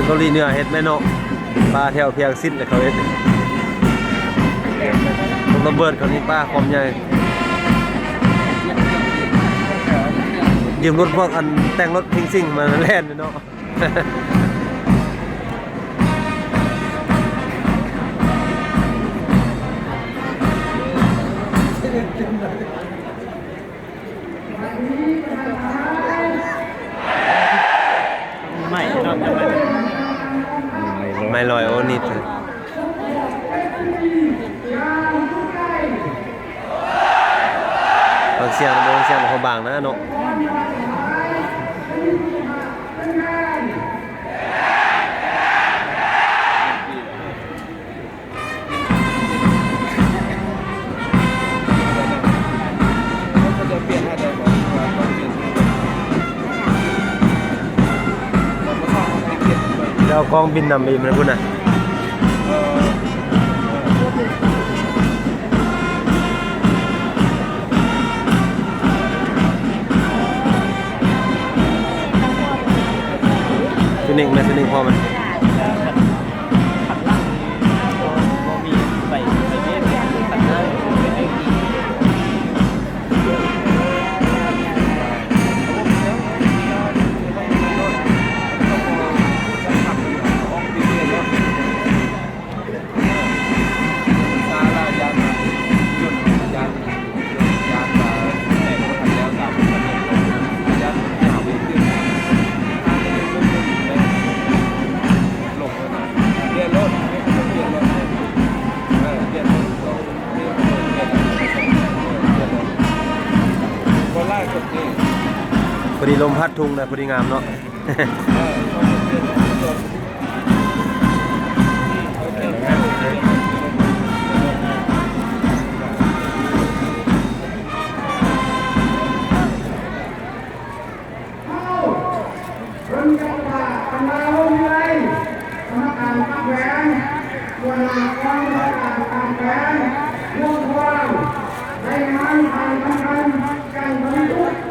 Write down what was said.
ເກົາຫຼີເໜືອເຮັດແມ່ນເນາະ ປາແຖວພຽງຊິດແລ້ວເຂົາເຮັດ ພວກລະເບີດເຂົານີ້ ປາຄວາມໃຫຍ່ ຢືມລົດພວກອັນແຕ່ງລົດພິງຊິງມາແລ່ນເນາະ. ໄມ້ເນາະ ໄມ້ລອຍ ໂອ້ ນີ້ ຟັງສຽງ ບໍ່ຟັງສຽງ ເຂົາບາງນະເນາະ. ແລ້ວເອົາກ້ອງບິນນຳໄປຢູ່ພຸ້ນນະ. ຊຸດໜຶ່ງແມ່ນ ຊຸດໜຶ່ງພໍແມ່ນ. ພໍດີລົມພັດທຸງນະ ພໍດີງາມເນາະ. ເພິ່ນຈະປະກາດບັນດາລົງວິໄລ ກຳມະການພັກແຂວງ ຫົວໜ້າກອງບັນຊາການພັກແຂວງ ລົງທະວາຍ ລາຍງານການສຳຄັນ ແຈ້ງປະລິຈຸ